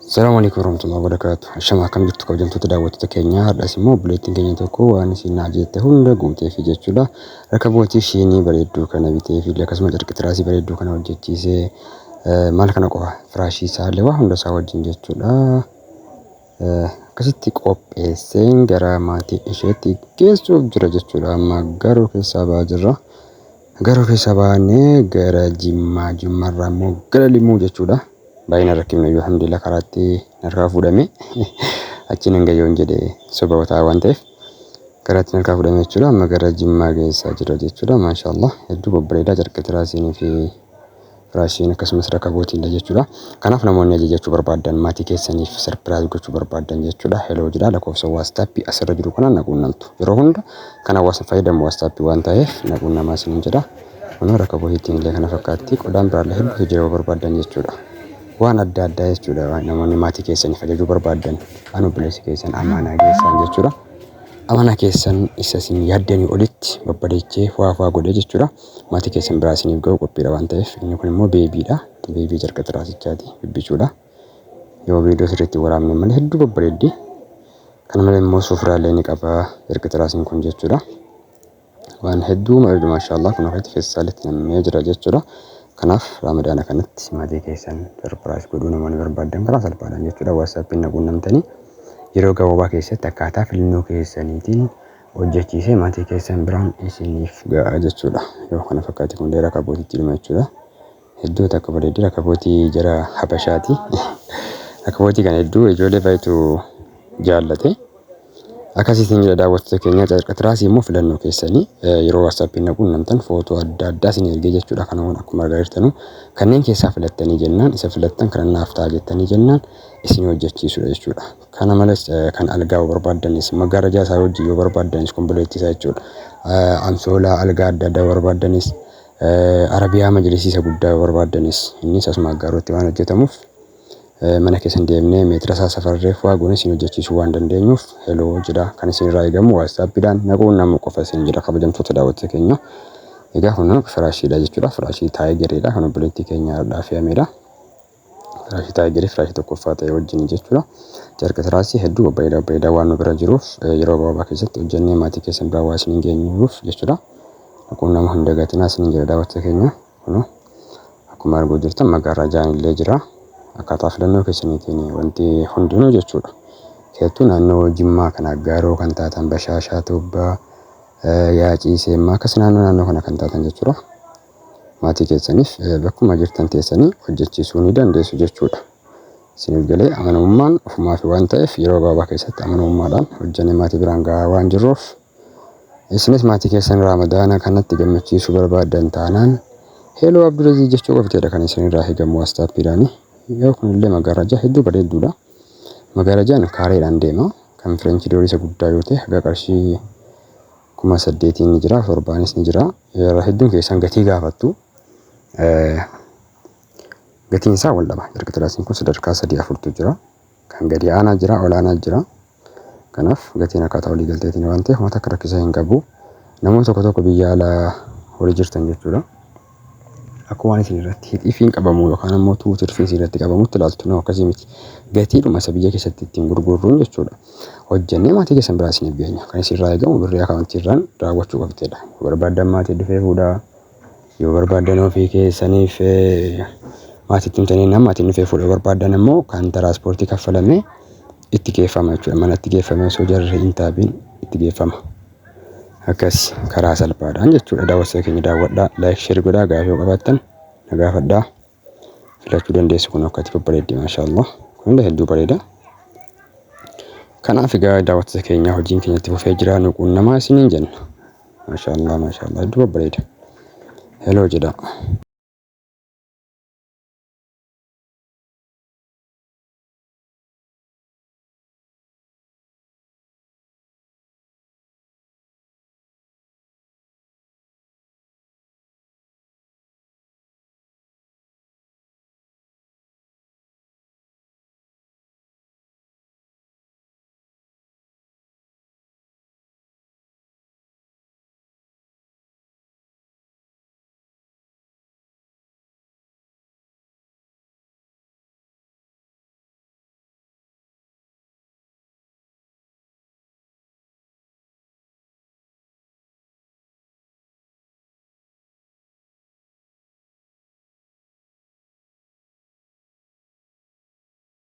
Salaamu alaikum warahmatullahi wabarakatuh. Ashama, akkam jirtu kabajamtoota daawwattoota keenyaa? Har'as immoo obboleettiin keenya tokko waan isin naa jette hunda guuteefi jechuudha. Rakabootii shiinii bareedduu kana biteefi, akkasuma carqi tiraasii bareedduu kana hojjechiisee, maal kana qofa, firaashii isaallee waa hunda isaa wajjin jechuudha. Akkasitti qopheesseen gara maatii isheetti geessuuf jira jechuudha. Amma garuu keessaa ba'aa jirra. Garuu keessaa baanee gara Jimmaa, Jimmarraa immoo gara Limuu jechuudha. Baay'ina rakkifne iyyuu, alhamdulillah, karaatti harkaa fuudhame. Achiin hanga yoon jedhe soba ta'a waan ta'eef karaatti harkaa fuudhame jechuudha. Amma gara Jimmaa geessaa jira jechuudha. Maashaallah, hedduu babbareedaa carqi tiraasiinii fi firaashiin akkasumas rakabootiidha jechuudha. Kanaaf namoonni ajajachuu barbaadan, maatii keessaniif surprise gochuu barbaadan jechuudha. Hello jedha, lakkoofsa WhatsAppii asirra jiru kanaan na quunnamtu. Yeroo hunda kan hawaasni fayyadamu WhatsAppii waan ta'eef na quunnamaa isiniin jedha. Kunoo rakabootiin illee kana fakkaatti, qodaan biraallee hedduutu jira yoo barbaadan jechuudha. Waan adda addaa jechuudha, namoonni maatii keessaniif ajajuu barbaadan, an obboleessi keessan amaanaa geessaan jechuudha. Amaanaa keessan isa isin yaaddanii olitti babbareechee waa waa godhee jechuudha. Maatii keessan biraa isiniif ga'u qophiidha waan ta'eef. Inni kun immoo babydha. Baby carqa tiraasichaati, bibbicuudha. Yoo viidiyoo sirriitti waraabne malee hedduu babbareeddi. Kana malee immoo sufraallee ni qaba carqi tiraasiin kun jechuudha. Waan hedduu bareedu, maashaallah, kun akkatti feestaalitti nammee jira jechuudha. Kanaaf Ramadaana kanatti maatii keessan surprise godhuu namoonni barbaadan karaa salphaadhaan jechuudha. WhatsAppiin na quunnamtanii yeroo gabaabaa keessatti akkaataa filannoo keessaniitiin hojjechiisee maatii keessan biraan isiniif ga'a jechuudha. Yoo kana fakkaate kun rakabootitti dhuma jechuudha. Hedduu takka bareeddi rakabootii jara Habashaati. Rakabootii kana hedduu ijoollee baay'eetu jaallate. Akkasiitiin jira daawwattoota keenya, carqa tiraasii immoo filannoo keessanii yeroo WhatsAppiin na quunnamtan footoo adda addaa isin ergee jechuudha. Kana akkuma argaa jirtanu kanneen keessaa filattanii jennaan, isa filattan kana naaf ta'a jettanii jennaan isin hojjechiisudha jechuudha. Kana malees kan algaa yoo barbaaddanis, maggaarajaa isaa wajjin yoo barbaaddanis, kompleetii isaa jechuudha. Amsoolaa algaa adda addaa yoo barbaaddanis, arabiyaa majlisii isa guddaa yoo barbaaddanis, innis asuma aggaaruutti waan hojjetamuuf mana keessan deemnee meetira isaa safarree waa goone isin hojjechiisuu waan dandeenyuuf hello jedha. Kan isin irraa eegamu WhatsAppiidhaan na quunnamu qofa isin jedha, kabajamtoota daawwattoota keenya. Egaa kun firaashiidha jechuudha. Firaashii Tigeriidha. Kan obboleettii keenya har'aa fe'amedha. Firaashii Tigerii firaashii tokkoffaa ta'e wajjin jechuudha. Carqa tiraasii hedduu babbareedaa babbareedaa waan nu bira jiruuf yeroo gabaabaa keessatti hojjennee maatii keessan biraa waa isin geenyuuf jechuudha. Quunnamuu hin dagatinaa isin jedha, daawwattoota keenya. Kunoo akkuma arguu jirtan maggaarrajaan illee jira. Akkaataa filannoo keessaniitiin wanti hundinuu jechuudha. Keessattuu naannoo Jimmaa kana Aggaaroo kan taatan, Bashaashaa, Toobbaa, Yaacii, Seemmaa, akkas naannoo naannoo kana kan taatan jechuudha. Maatii keessaniif bakkuma jirtan teessanii hojjechiisuu ni dandeessu jechuudha. Isiniif galee, amanamummaan ofumaa fi waan ta'eef yeroo gabaabaa keessatti amanamummaadhaan hojjennee maatii biraan gahaa waan jirruuf, isinis maatii keessan Raamadaana kanatti gammachiisuu barbaaddan taanaan hello Abdulaziz jechuu qofteedha kan isinirraa eegamu WhatsAppiidhaani. Yoo kunillee maggaarrajaa hedduu bareedduudha. Maggaarrajaan kaareedhaan deema. Kan French doorii isa guddaa yoo ta'e haga qarshii 8,000 ni jira, torbaanis ni jira. Yeroo hedduun keessan gatii gaafattu. Gatiin isaa wal dhaba. Carqi tiraasiin kun sadarkaa sadii afurtu jira. Kan gadi aanaa jira, olaanaa jira. Kanaaf gatiin akkaataa walii galteetiin waan ta'eef wanta akka rakkisaa hin qabu. Namoonni tokko tokko biyya alaa horii jirtan jechuudha. Akka waan isin irratti hixiifiin qabamu yookaan ammoo tirfiin isin irratti qabamutti ilaaltu, nama akkasii miti. Gatiidhuma isa biyya keessatti ittiin gurgurruun jechuudha. Hojjennee maatii keessan biraa isiniif geenya. Kan isin irraa eegamu birrii akaawuntii irraan raawwachuu qabteedha. Yoo barbaaddan maatii dhufee fuudhaa. Yoo barbaaddan ofii keessaniif maatiitti himtanii nama maatiin dhufee fuudhuu barbaaddan immoo kan tiraanspoortii kaffalamee itti geeffama jechuudha. Manatti geeffamee osoo jarri hin taabiin itti geeffama. Akkas karaa salphaadhaan jechuudha. Daawwattoota keenya, daawwadhaa, like, share godhaa, gaafii yoo qabaattan na gaafadhaa. Filachuu dandeessu, kun akkatti babbareeddi, maashaallah. Kunillee hedduu bareeda. Kanaaf egaa daawwattoota keenya, hojiin keenya itti fufee jira, nu quunnamaa isiniin jenna. Maashaallah, maashaallah, hedduu babbareeda. Hello jedha.